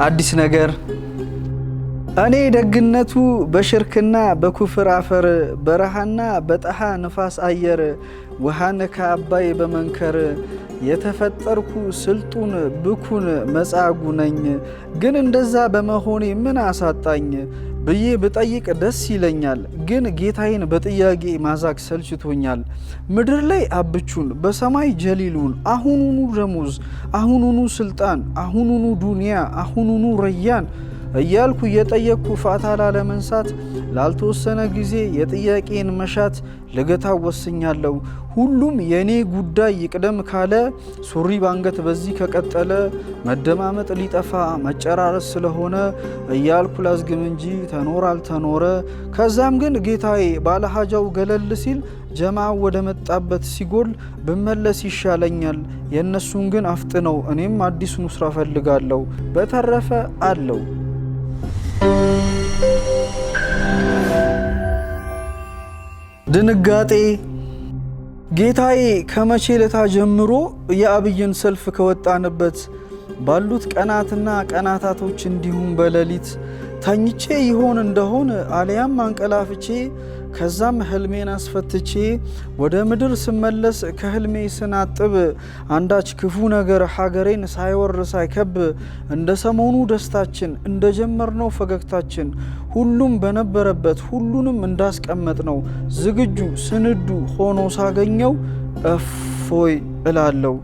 አዲስ ነገር እኔ ደግነቱ በሽርክና በኩፍር አፈር፣ በረሃና በጠሃ ንፋስ አየር፣ ውሃን ከአባይ በመንከር የተፈጠርኩ ስልጡን ብኩን መጻጉ ነኝ። ግን እንደዛ በመሆኔ ምን አሳጣኝ ብዬ ብጠይቅ ደስ ይለኛል። ግን ጌታዬን በጥያቄ ማዛግ ሰልችቶኛል። ምድር ላይ አብቹን በሰማይ ጀሊሉን፣ አሁኑኑ ደሞዝ፣ አሁኑኑ ስልጣን፣ አሁኑኑ ዱንያ፣ አሁኑኑ ረያን እያልኩ እየጠየቅኩ ፋታ ላለመንሳት ላልተወሰነ ጊዜ የጥያቄን መሻት ልገታ ወስኛለሁ። ሁሉም የኔ ጉዳይ ይቅደም ካለ፣ ሱሪ ባንገት በዚህ ከቀጠለ፣ መደማመጥ ሊጠፋ መጨራረስ ስለሆነ እያልኩ ላዝግም እንጂ ተኖር አልተኖረ። ከዛም ግን ጌታዬ ባለሀጃው ገለል ሲል፣ ጀማው ወደ መጣበት ሲጎል ብመለስ ይሻለኛል። የእነሱን ግን አፍጥነው፣ እኔም አዲስ ኑስራ ፈልጋለሁ። በተረፈ አለው። ድንጋጤ። ጌታዬ፣ ከመቼ ለታ ጀምሮ የአብይን ሰልፍ ከወጣንበት ባሉት ቀናትና ቀናታቶች እንዲሁም በሌሊት ተኝቼ ይሆን እንደሆን አሊያም አንቀላፍቼ፣ ከዛም ህልሜን አስፈትቼ ወደ ምድር ስመለስ፣ ከህልሜ ስናጥብ፣ አንዳች ክፉ ነገር ሀገሬን ሳይወር ሳይከብ፣ እንደ ሰሞኑ ደስታችን እንደ ጀመርነው ፈገግታችን ሁሉም በነበረበት ሁሉንም እንዳስቀመጥነው ዝግጁ ስንዱ ሆኖ ሳገኘው እፎይ እላለሁ።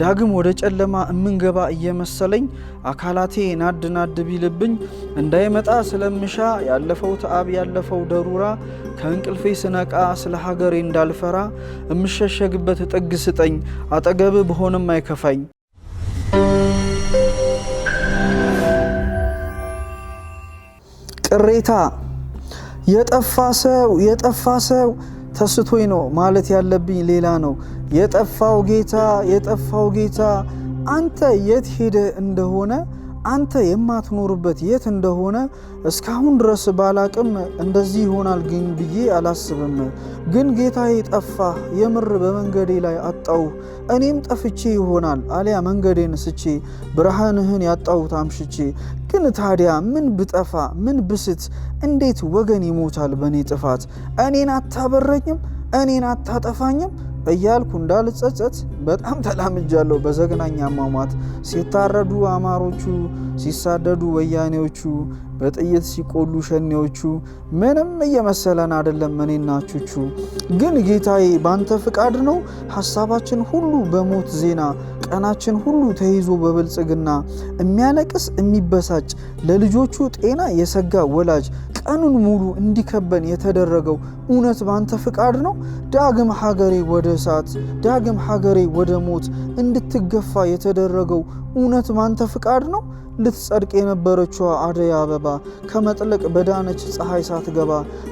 ዳግም ወደ ጨለማ እምንገባ እየመሰለኝ አካላቴ ናድ ናድ ቢልብኝ እንዳይመጣ ስለምሻ ያለፈው ተአብ ያለፈው ደሩራ፣ ከእንቅልፌ ስነቃ ስለ ሀገሬ እንዳልፈራ እምሸሸግበት ጥግ ስጠኝ፣ አጠገብ ብሆንም አይከፋኝ። ቅሬታ። የጠፋ ሰው፣ የጠፋ ሰው፣ ተስቶኝ ነው፣ ማለት ያለብኝ ሌላ ነው። የጠፋው ጌታ፣ የጠፋው ጌታ፣ አንተ የት ሄደህ እንደሆነ፣ አንተ የማትኖርበት የት እንደሆነ እስካሁን ድረስ ባላቅም እንደዚህ ይሆናል ግን ብዬ አላስብም። ግን ጌታዬ ጠፋህ፣ የምር በመንገዴ ላይ አጣው። እኔም ጠፍቼ ይሆናል አሊያ መንገዴን ስቼ ብርሃንህን ያጣሁት አምሽቼ። ግን ታዲያ ምን ብጠፋ ምን ብስት እንዴት ወገን ይሞታል በእኔ ጥፋት? እኔን አታበረኝም? እኔን አታጠፋኝም? እያልኩ እንዳልጸጸት በጣም ተላምጃለሁ በዘግናኝ አሟሟት። ሲታረዱ አማሮቹ፣ ሲሳደዱ ወያኔዎቹ፣ በጥይት ሲቆሉ ሸኔዎቹ ምንም እየመሰለን አይደለም እኔና ቹቹ። ግን ጌታዬ ባንተ ፍቃድ ነው ሀሳባችን ሁሉ በሞት ዜና፣ ቀናችን ሁሉ ተይዞ በብልጽግና። የሚያለቅስ የሚበሳጭ፣ ለልጆቹ ጤና የሰጋ ወላጅ ቀኑን ሙሉ እንዲከበን የተደረገው እውነት ባንተ ፍቃድ ነው? ዳግም ሀገሬ ወደ እሳት፣ ዳግም ሀገሬ ወደ ሞት እንድትገፋ የተደረገው እውነት ባንተ ፍቃድ ነው? ልትጸድቅ የነበረችዋ አደይ አበባ ከመጥለቅ በዳነች ፀሐይ ሳትገባ፣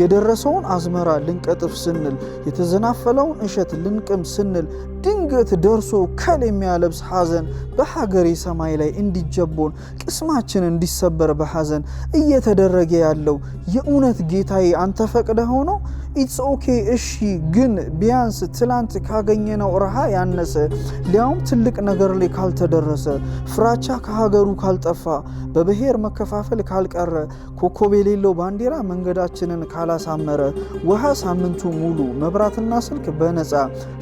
የደረሰውን አዝመራ ልንቀጥፍ ስንል፣ የተዘናፈለውን እሸት ልንቅም ስንል ድንገት ደርሶ ከል የሚያለብስ ሐዘን በሀገሬ ሰማይ ላይ እንዲጀቦን፣ ቅስማችን እንዲሰበር በሐዘን እየተደረገ ያለው የእውነት ጌታዬ አንተ ፈቅደህ ሆኖ it's okay እሺ። ግን ቢያንስ ትላንት ካገኘነው ረሃ ያነሰ ሊያውም ትልቅ ነገር ላይ ካልተደረሰ፣ ፍራቻ ከሀገሩ ካልጠፋ፣ በብሔር መከፋፈል ካልቀረ፣ ኮከብ የሌለው ባንዲራ መንገዳችንን ካላሳመረ፣ ውሃ ሳምንቱ ሙሉ፣ መብራትና ስልክ በነፃ፣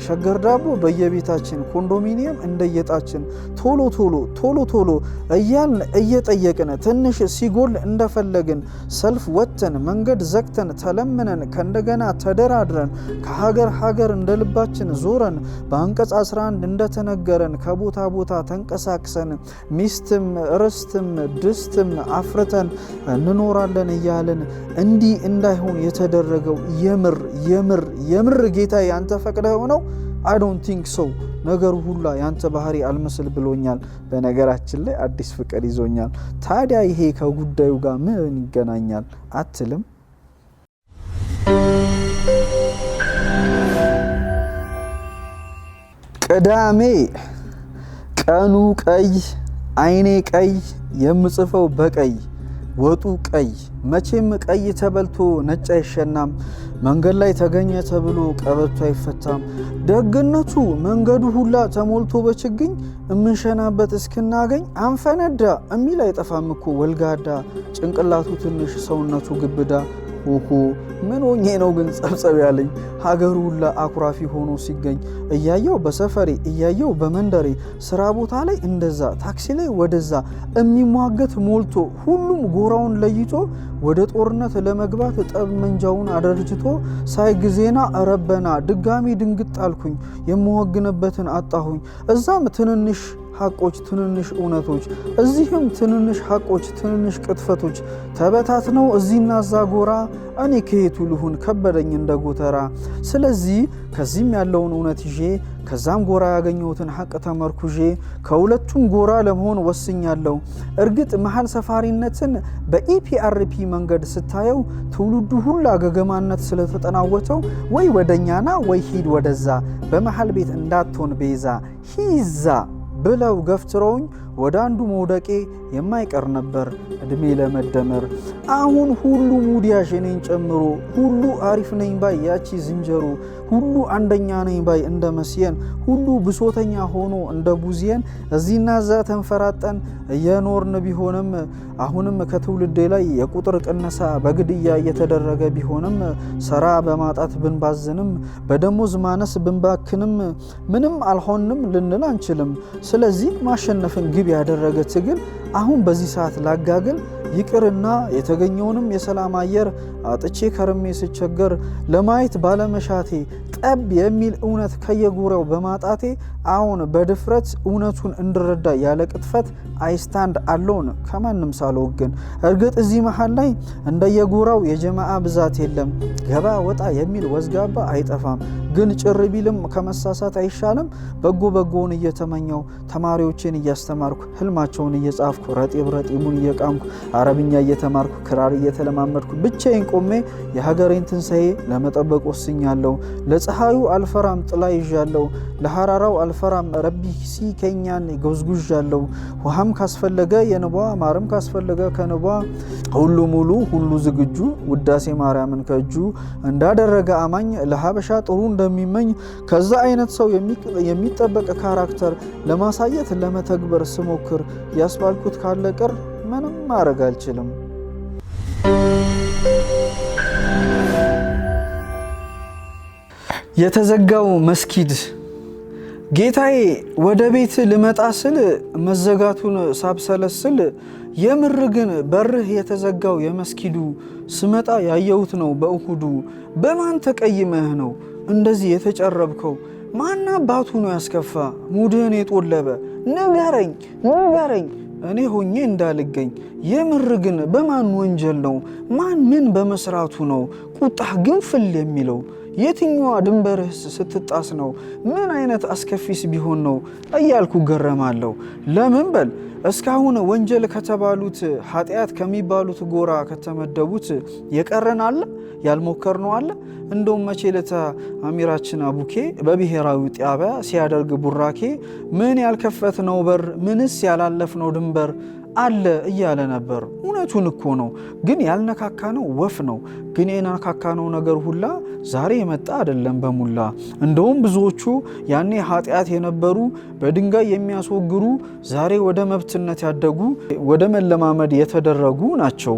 ሸገር ዳቦ በየቤታችን፣ ኮንዶሚኒየም እንደየጣችን፣ ቶሎ ቶሎ ቶሎ ቶሎ እያልን እየጠየቅን፣ ትንሽ ሲጎል እንደፈለግን ሰልፍ ወጥተን፣ መንገድ ዘግተን፣ ተለምነን፣ ከእንደገና ተደራድረን፣ ከሀገር ሀገር እንደ ልባችን ዞረን፣ በአንቀጽ 11 እንደተነገረን ከቦታ ቦታ ተንቀሳቅሰን፣ ሚስትም ርስትም ድስትም አፍርተን እንኖራለን እያልን እንዲህ እንዳይሆን የተደረገው የምር የምር የምር ጌታ ያንተ ፈቅደህ ነው? I don't think so። ነገሩ ሁላ ያንተ ባህሪ አልመስል ብሎኛል። በነገራችን ላይ አዲስ ፍቅር ይዞኛል። ታዲያ ይሄ ከጉዳዩ ጋር ምን ይገናኛል አትልም? ቅዳሜ። ቀኑ ቀይ፣ አይኔ ቀይ፣ የምጽፈው በቀይ፣ ወጡ ቀይ። መቼም ቀይ ተበልቶ ነጭ አይሸናም። መንገድ ላይ ተገኘ ተብሎ ቀበቶ አይፈታም። ደግነቱ መንገዱ ሁላ ተሞልቶ በችግኝ እምንሸናበት እስክናገኝ አንፈነዳ እሚል አይጠፋም እኮ ወልጋዳ ጭንቅላቱ ትንሽ ሰውነቱ ግብዳ። ሆሆ ምን ሆኜ ነው ግን ጸብጸብ ያለኝ ሀገሩ ሁላ አኩራፊ ሆኖ ሲገኝ እያየው በሰፈሬ እያየው በመንደሬ ስራ ቦታ ላይ እንደዛ ታክሲ ላይ ወደዛ እሚሟገት ሞልቶ ሁሉም ጎራውን ለይቶ ወደ ጦርነት ለመግባት ጠመንጃውን አደርጅቶ ሳይ ጊዜና ረበና ድጋሚ ድንግጥ አልኩኝ። የምወግንበትን አጣሁኝ። እዛም ትንንሽ ሐቆች ትንንሽ እውነቶች፣ እዚህም ትንንሽ ሐቆች ትንንሽ ቅጥፈቶች ተበታትነው እዚህና እዛ ጎራ እኔ ከየቱ ልሁን ከበደኝ እንደ ጎተራ። ስለዚህ ከዚህም ያለውን እውነት ይዤ ከዛም ጎራ ያገኘሁትን ሐቅ ተመርኩዤ ከሁለቱም ጎራ ለመሆን ወስኛለሁ። እርግጥ መሀል ሰፋሪነትን በ EPRP መንገድ ስታየው ትውልዱ ሁላ ገገማነት ስለተጠናወተው ወይ ወደኛና ወይ ሂድ ወደዛ በመሀል ቤት እንዳትሆን ቤዛ ሂዛ ብለው ገፍትረውኝ ወደ አንዱ መውደቄ የማይቀር ነበር። እድሜ ለመደመር አሁን ሁሉ mood ያዥ እኔን ጨምሮ ሁሉ አሪፍ ነኝ ባይ ያቺ ዝንጀሮ ሁሉ አንደኛ ነኝ ባይ እንደ መስየን ሁሉ ብሶተኛ ሆኖ እንደ ቡዚየን እዚህና እዛ ተንፈራጠን እየኖርን ቢሆንም አሁንም ከትውልዴ ላይ የቁጥር ቅነሳ በግድያ እየተደረገ ቢሆንም ሰራ በማጣት ብንባዝንም በደሞዝ ማነስ ብንባክንም ምንም አልሆንም ልንል አንችልም። ስለዚህ ማሸነፍን ግብ ያደረገ ትግል አሁን በዚህ ሰዓት ላጋግል ይቅርና የተገኘውንም የሰላም አየር አጥቼ ከርሜ ስቸገር ለማየት ባለመሻቴ ጠብ የሚል እውነት ከየጎራው በማጣቴ አሁን በድፍረት እውነቱን እንድረዳ ያለ ቅጥፈት I stand alone ከማንም ሳልወግን። እርግጥ እዚህ መሃል ላይ እንደየጎራው የጀማዓ ብዛት የለም፣ ገባ ወጣ የሚል ወዝጋባ አይጠፋም። ግን ጭር ቢልም ከመሳሳት አይሻልም? በጎ በጎውን እየተመኘው ተማሪዎችን እያስተማርኩ ህልማቸውን እየጻፍኩ ረጢብ ረጢቡን እየቃምኩ አረብኛ እየተማርኩ ክራር እየተለማመድኩ ብቻዬን ቆሜ የሀገሬን ትንሣኤ ለመጠበቅ ወስኛለሁ። ለፀሐዩ አልፈራም ጥላ ይዣለሁ። ለሐራራው አልፈራም ረቢ ሲከኛን ጎዝጉዣለሁ። ውሃም ካስፈለገ የንቧ ማርም ካስፈለገ ከንቧ ሁሉ ሙሉ ሁሉ ዝግጁ ውዳሴ ማርያምን ከእጁ እንዳደረገ አማኝ ለሀበሻ ጥሩ እንደሚመኝ ከዛ አይነት ሰው የሚጠበቅ character ለማሳየት ለመተግበር ስሞክር ያስባልኩት ካለ ቅር ምንም ማድረግ አልችልም። የተዘጋው መስጊድ። ጌታዬ ወደ ቤት ልመጣ ስል መዘጋቱን ሳብሰለስል የምር ግን በርህ የተዘጋው የመስጊዱ ስመጣ ያየሁት ነው በእሁዱ። በማን ተቀይመህ ነው እንደዚህ የተጨረብከው? ማን አባቱ ነው ያስከፋ ሙድህን የጦለበ? ንገረኝ ንገረኝ እኔ ሆኜ እንዳልገኝ። የምር ግን በማን ወንጀል ነው? ማን ምን በመስራቱ ነው ቁጣህ ግንፍል የሚለው? የትኛዋ ድንበርህስ ስትጣስ ነው? ምን አይነት አስከፊስ ቢሆን ነው እያልኩ ገረማለሁ። ለምን በል እስካሁን ወንጀል ከተባሉት ኃጢአት ከሚባሉት ጎራ ከተመደቡት የቀረን አለ? ያልሞከርነው አለ? እንደውም መቼ ለታ አሚራችን አቡኬ በብሔራዊ ጣቢያ ሲያደርግ ቡራኬ ምን ያልከፈትነው በር ምንስ ያላለፍነው ድንበር አለ እያለ ነበር። እውነቱን እኮ ነው። ግን ያልነካካነው ወፍ ነው። ግን የነካካነው ነገር ሁላ ዛሬ የመጣ አይደለም በሙላ። እንደውም ብዙዎቹ ያኔ ኃጢአት የነበሩ በድንጋይ የሚያስወግሩ ዛሬ ወደ መብትነት ያደጉ ወደ መለማመድ የተደረጉ ናቸው።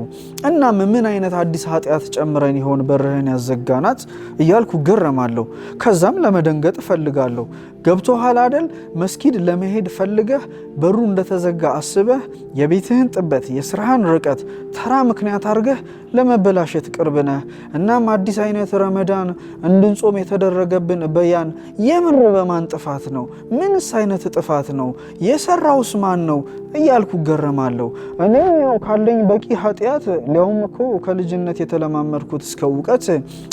እናም ምን አይነት አዲስ ኃጢአት ጨምረን ይሆን በርህን ያዘጋናት እያልኩ ገረማለሁ። ከዛም ለመደንገጥ እፈልጋለሁ። ገብቶሃል አደል? መስጊድ ለመሄድ ፈልገህ በሩ እንደተዘጋ አስበህ የቤትህን ጥበት የስራህን ርቀት ተራ ምክንያት አድርገህ ለመበላሸት ቅርብ ነህ። እናም አዲስ አይነት ረመዳን እንድንጾም የተደረገብን በያን የምር በማን ጥፋት ነው? ምንስ አይነት ጥፋት ነው? የሰራውስ ማን ነው? እያልኩ ገረማለሁ። እኔ ያው ካለኝ በቂ ኃጢአት ሊያውም እኮ ከልጅነት የተለማመድኩት እስከ እውቀት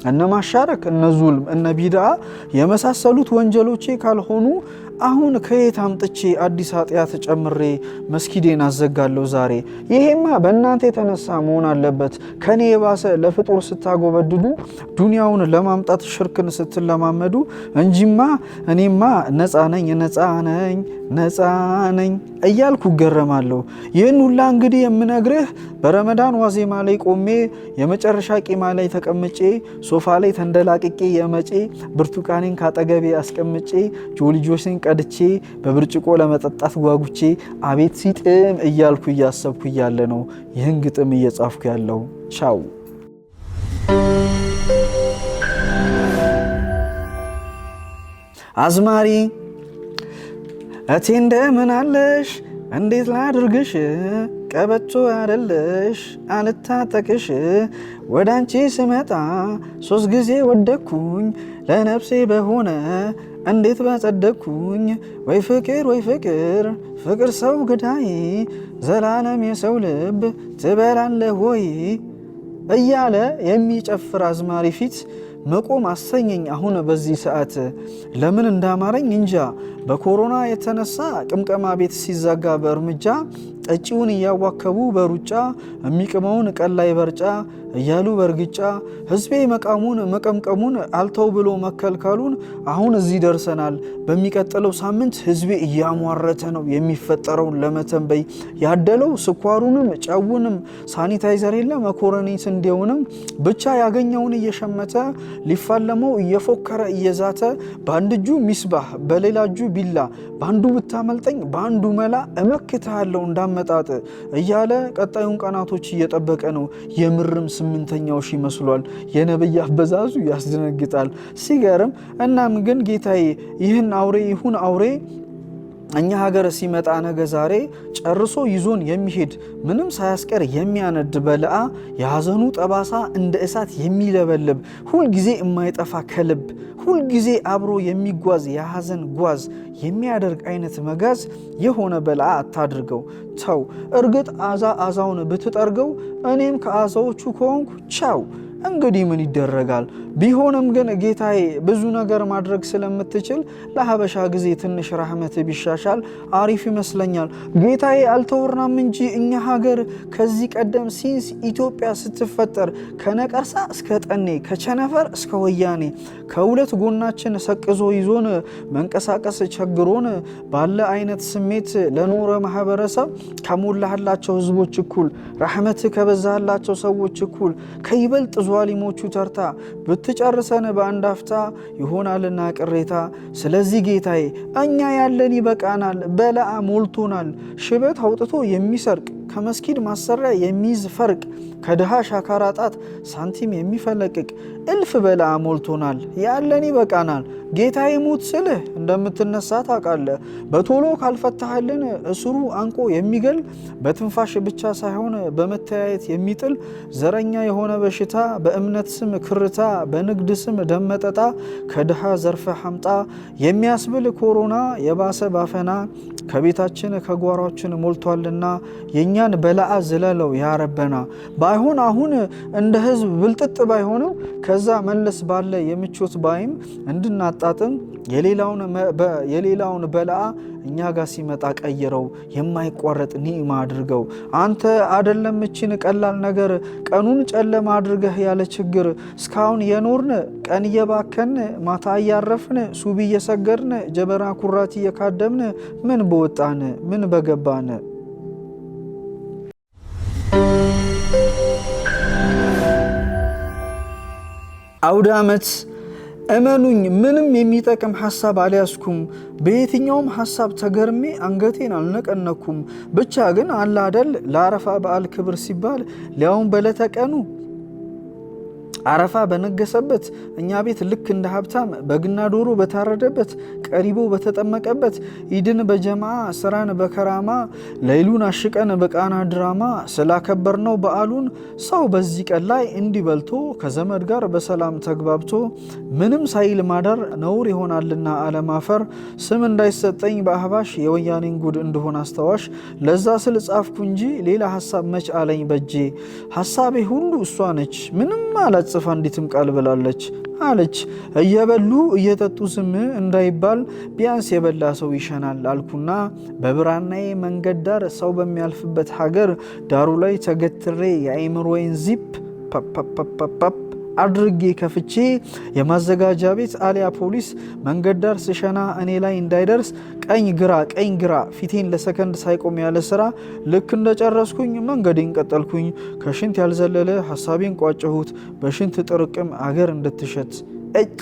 እነ ማሻረክ እነ ዙልም እነ ቢድዓ የመሳሰሉት ወንጀሎቼ ካልሆኑ አሁን ከየት አምጥቼ አዲስ ኃጢአት ጨምሬ መስጊዴን አዘጋለሁ ዛሬ? ይሄማ በእናንተ የተነሳ መሆን አለበት። ከኔ የባሰ ለፍጡር ስታጎበድዱ፣ ዱንያውን ለማምጣት ሽርክን ስትለማመዱ እንጂማ እኔማ ነፃ ነኝ፣ ነፃ ነኝ፣ ነፃ ነኝ እያልኩ እገረማለሁ። ይህን ሁላ እንግዲህ የምነግርህ በረመዳን ዋዜማ ላይ ቆሜ፣ የመጨረሻ ቂማ ላይ ተቀምጬ፣ ሶፋ ላይ ተንደላቅቄ፣ የመጬ ብርቱካኔን ካጠገቤ አስቀምጬ፣ ጆሊጆሴን ቀድቼ በብርጭቆ ለመጠጣት ጓጉቼ፣ አቤት ሲጥም እያልኩ እያሰብኩ እያለ ነው ይህን ግጥም እየጻፍኩ ያለው። ቻው። አዝማሪ እቴ እንደምን አለሽ? እንዴት ላድርግሽ? ቀበቶ አደለሽ አልታጠቅሽ። ወደ አንቺ ስመጣ 3 ጊዜ ወደኩኝ፣ ለነፍሴ በሆነ እንዴት ባጸደቅኩኝ። ወይ ፍቅር፣ ወይ ፍቅር፣ ፍቅር ሰው ገዳይ፣ ዘላለም የሰው ልብ ትበላለህ ወይ እያለ የሚጨፍር አዝማሪ ፊት መቆም አሰኘኝ። አሁን በዚህ ሰዓት ለምን እንዳማረኝ እንጃ። በኮሮና የተነሳ ቅምቀማ ቤት ሲዘጋ በእርምጃ፣ ጠጪውን እያዋከቡ በሩጫ፣ የሚቅመውን ቀላይ በርጫ እያሉ በእርግጫ፣ ህዝቤ መቃሙን መቀምቀሙን አልተው ብሎ መከልከሉን አሁን እዚህ ደርሰናል። በሚቀጥለው ሳምንት ህዝቤ እያሟረተ ነው የሚፈጠረውን ለመተንበይ። ያደለው ስኳሩንም ጨውንም ሳኒታይዘር የለ መኮረኒ ስንዴውንም ብቻ ያገኘውን እየሸመተ ሊፋለመው እየፎከረ እየዛተ፣ በአንድ እጁ ሚስባህ በሌላ እጁ ቢላ፣ በአንዱ ብታመልጠኝ በአንዱ መላ እመክትሃለሁ እንዳመጣጥ እያለ ቀጣዩን ቀናቶች እየጠበቀ ነው። የምርም ስምንተኛው ሺህ መስሏል። የነብይ አበዛዙ ያስደነግጣል ሲገርም። እናም ግን ጌታዬ ይህን አውሬ ይሁን አውሬ እኛ ሀገር ሲመጣ ነገ ዛሬ ጨርሶ ይዞን የሚሄድ፣ ምንም ሳያስቀር የሚያነድ በልአ፣ የሐዘኑ ጠባሳ እንደ እሳት የሚለበልብ፣ ሁልጊዜ የማይጠፋ ከልብ ሁልጊዜ አብሮ የሚጓዝ፣ የሐዘን ጓዝ የሚያደርግ አይነት መጋዝ የሆነ በልአ አታድርገው። ተው። እርግጥ አዛ አዛውን ብትጠርገው እኔም ከአዛዎቹ ከሆንኩ ቻው። እንግዲህ ምን ይደረጋል? ቢሆንም ግን ጌታዬ ብዙ ነገር ማድረግ ስለምትችል ለሀበሻ ጊዜ ትንሽ ራህመት ቢሻሻል አሪፍ ይመስለኛል። ጌታዬ አልተወራም እንጂ እኛ ሀገር ከዚህ ቀደም since ኢትዮጵያ ስትፈጠር ከነቀርሳ እስከ ጠኔ፣ ከቸነፈር እስከ ወያኔ ከሁለት ጎናችን ሰቅዞ ይዞን መንቀሳቀስ ቸግሮን ባለ አይነት ስሜት ለኖረ ማህበረሰብ ከሞላህላቸው ህዝቦች እኩል፣ ራህመት ከበዛህላቸው ሰዎች እኩል ከይበልጥ ዟሊሞቹ ተርታ ብትጨርሰን በአንድ አፍታ ይሆናልና ቅሬታ። ስለዚህ ጌታዬ እኛ ያለን ይበቃናል፣ በላአ ሞልቶናል። ሽበት አውጥቶ የሚሰርቅ፣ ከመስጊድ ማሰሪያ የሚይዝ ፈርቅ፣ ከድሃ ሻካራ ጣት ሳንቲም የሚፈለቅቅ እልፍ በላአ ሞልቶናል። ያለን ይበቃናል። ጌታዬ ሙት ስልህ እንደምትነሳ ታውቃለህ። በቶሎ ካልፈታህልን እስሩ አንቆ የሚገል፣ በትንፋሽ ብቻ ሳይሆን በመተያየት የሚጥል ዘረኛ የሆነ በሽታ፣ በእምነት ስም ክርታ፣ በንግድ ስም ደመጠጣ፣ ከድሃ ዘርፈ ሐምጣ የሚያስብል ኮሮና የባሰ ባፈና ከቤታችን ከጓሯችን ሞልቷልና የእኛን በላአ ዝለለው ያረበና። ባይሆን አሁን እንደ ህዝብ ብልጥጥ ባይሆንም ከዛ መለስ ባለ የምቾት ባይም እንድናጣጥም የሌላውን በላአ እኛ ጋር ሲመጣ ቀይረው የማይቋረጥ ኒዕማ አድርገው። አንተ አደለም እችን ቀላል ነገር ቀኑን ጨለማ አድርገህ ያለ ችግር እስካሁን የኖርን፣ ቀን እየባከን ማታ እያረፍን፣ ሱቢ እየሰገድን ጀበራ ኩራት እየካደምን ምን በወጣን ምን በገባን? አውደ ዓመት እመኑኝ ምንም የሚጠቅም ሐሳብ አልያዝኩም። በየትኛውም ሐሳብ ተገርሜ አንገቴን አልነቀነኩም። ብቻ ግን አላደል ለአረፋ በዓል ክብር ሲባል ሊያውም በለተቀኑ አረፋ በነገሰበት፣ እኛ ቤት ልክ እንደ ሀብታም በግና ዶሮ በታረደበት፣ ቀሪቦ በተጠመቀበት፣ ኢድን በጀማ ስራን በከራማ ሌሉን አሽቀን በቃና ድራማ ስላከበርነው በዓሉን ሰው በዚህ ቀን ላይ እንዲበልቶ ከዘመድ ጋር በሰላም ተግባብቶ ምንም ሳይል ማደር ነውር ይሆናልና አለማፈር። ስም እንዳይሰጠኝ በአህባሽ የወያኔን ጉድ እንደሆን አስታዋሽ ለዛ ስል ጻፍኩ እንጂ ሌላ ሀሳብ መች አለኝ በጄ። ሀሳቤ ሁሉ እሷ ነች፣ ምንም አላጽፍ አንዲትም ቃል ብላለች አለች። እየበሉ እየጠጡ ዝም እንዳይባል ቢያንስ የበላ ሰው ይሸናል አልኩና በብራናዬ መንገድ ዳር ሰው በሚያልፍበት ሀገር ዳሩ ላይ ተገትሬ የአይምሮዬን ዚፕ ፓፓፓፓፓ አድርጌ ከፍቼ የማዘጋጃ ቤት አሊያ ፖሊስ መንገድ ዳር ስሸና እኔ ላይ እንዳይደርስ ቀኝ ግራ ቀኝ ግራ ፊቴን ለሰከንድ ሳይቆም ያለ ስራ ልክ እንደጨረስኩኝ መንገዴን ቀጠልኩኝ። ከሽንት ያልዘለለ ሀሳቤን ቋጨሁት። በሽንት ጥርቅም አገር እንድትሸት እጭ።